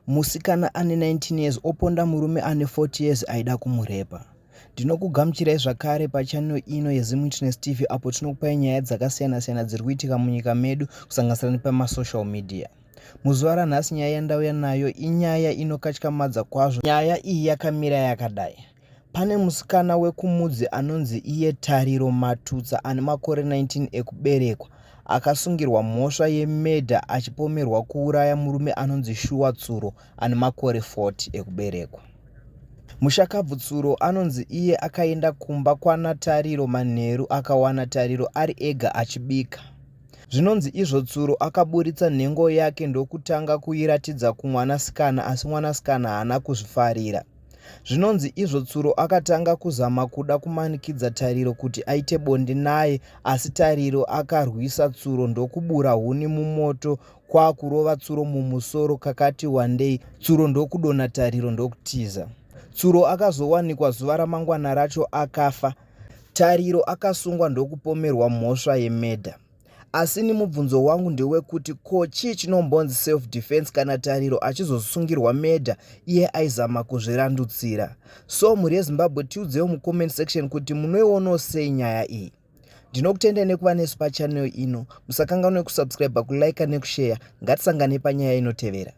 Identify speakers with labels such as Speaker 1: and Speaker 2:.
Speaker 1: Musikana ane 19 years oponda murume ane 40 years aida kumurepa. Ndinokugamuchirai zvakare pachannel ino yeZimwitness TV apo tinokupai nyaya dzakasiyana-siyana dziri kuitika munyika medu kusanganisira nepamasocial media. Muzuva ranhasi nyaya yandauya nayo inyaya inokatyamadza kwazvo. Nyaya iyi yakamira yakadai. Pane musikana wekuMudzi anonzi iye Tariro Matutsa ane makore 19 ekuberekwa akasungirwa mhosva yemedha achipomerwa kuuraya murume anonzi Shuwa Tsuro ane makore 40 ekuberekwa. Mushakabvu Tsuro anonzi iye akaenda kumba kwana Tariro manheru akawana Tariro ari ega achibika. Zvinonzi izvo Tsuro akaburitsa nhengo yake ndokutanga kuiratidza kumwanasikana asi mwanasikana haana kuzvifarira. Zvinonzi izvo Tsuro akatanga kuzama kuda kumanikidza Tariro kuti aite bonde naye asi Tariro akarwisa Tsuro ndokubura huni mumoto kwakurova Tsuro mumusoro kakati wandei Tsuro ndokudonha Tariro ndokutiza. Tsuro akazowanikwa zuva ramangwana racho akafa. Tariro akasungwa ndokupomerwa mhosva yemedha. Asi ini mubvunzo wangu ndewekuti ko chii chinombonzi self defense kana Tariro achizosungirwa murder iye aizama kuzvirandutsira? So mhuri yeZimbabwe tiudzewo mucomment section kuti munoionawo sei nyaya iyi. Ndinokutendai nekuva nesu pachannel ino. Musakanganwe kusubscribe, kulike nekushare. Ngatisangane panyaya inotevera.